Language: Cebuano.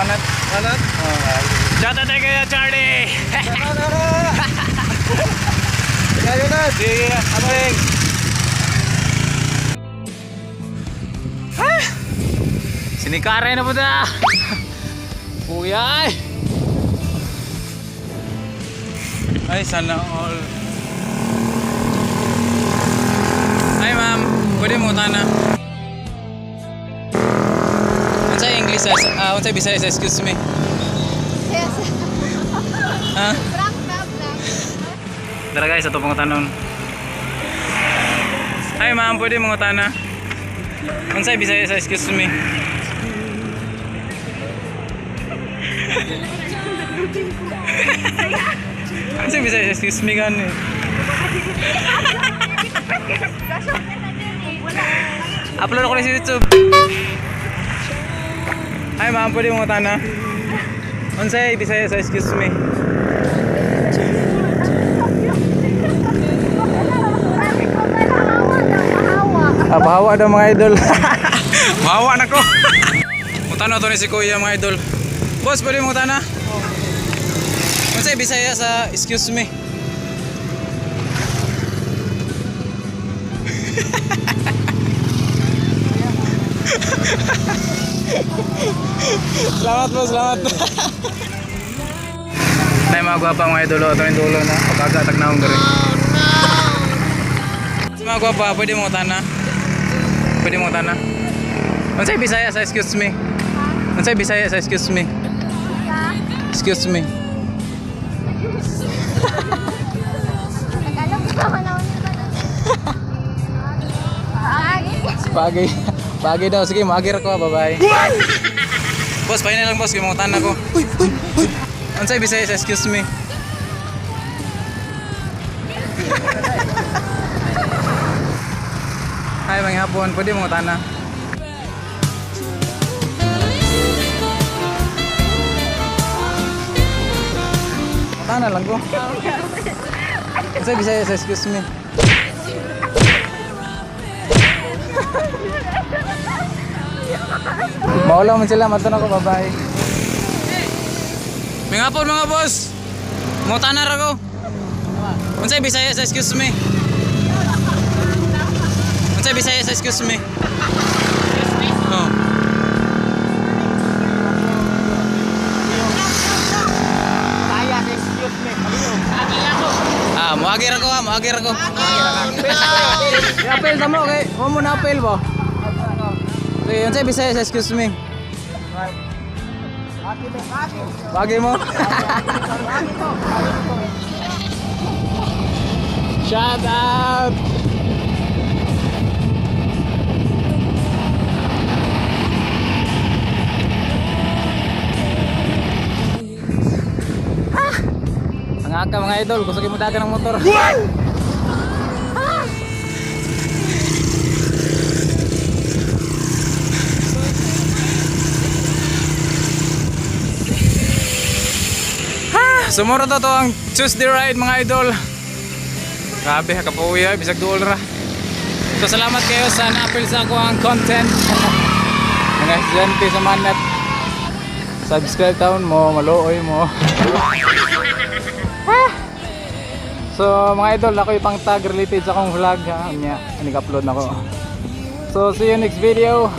Manat. Manat? Oh. Shout out kay Charlie. Kayo na. Sige, aming. Ah! Sinikare na po ta. Kuya ay. Ay, sana all. Ay, ma'am. Pwede mo tana. Unsay English sa unsay Bisaya sa "excuse me"? Yes. Ha? Prank na, prank. Tara guys, ato pong tanon. Hi ma'am, pwede mo tana? Unsay Bisaya sa "excuse me"? Unsay Bisaya sa "excuse me" gani? Upload ako na sa YouTube. Hi ma'am, pwede mo tana? Unsay Bisaya sa "excuse me"? Sabi ko ba nahawa na, mahawa. Ah, bahawa daw mga idol. Bahawa na ko. Mutano to ni si Kuya, mga idol. Boss, pwede mo tana? Unsay Bisaya sa "excuse me"? Salamat po, salamat. Nay mga gwapa mga idol, oh, ito yung dulo na. Pagkaga, tagnaong gari. Mga gwapa, pwede mo tana? Pwede mo tana? Unsay Bisaya sa "excuse me"? Unsay Bisaya sa "excuse me"? Excuse me. Tagalog naman ako nito. Ay. Pagi. Pagi daw. Sige, maagir ko. Bye-bye. Boss, pahinga lang boss. Kaya mga ko. Uy, uy, uy. Unsay Bisaya sa "excuse me"? Hi, mga hapon. Pwede mo tana? Tana lang ko. Unsay Bisaya sa "excuse me"? Maula man sila, mato na ko, bye-bye. Mga hapon mga boss. Mutana ra ko. Unsay Bisaya sa "excuse me"? Unsay Bisaya sa "excuse me"? Oh. Ah, moagir ako ah, moagir ako. I-appeal ta mo kay, mo mo na appeal ba? Sige, unsay Bisaya sa "excuse me"? Bagay mo. Shout out! Ah! Ang aka mga idol, gusto mo dagan ng motor. Sumuro to to ang Tuesday ride mga idol. Grabe, kapuwi ay, bisag duol ra. So salamat kayo sa na-appeal sa ako ang content. Mga estudyante sa Manat. Subscribe taon mo, maluoy mo. So mga idol, ako yung tag related sa akong vlog ha. Unya, nag-upload na ko. So see you next video.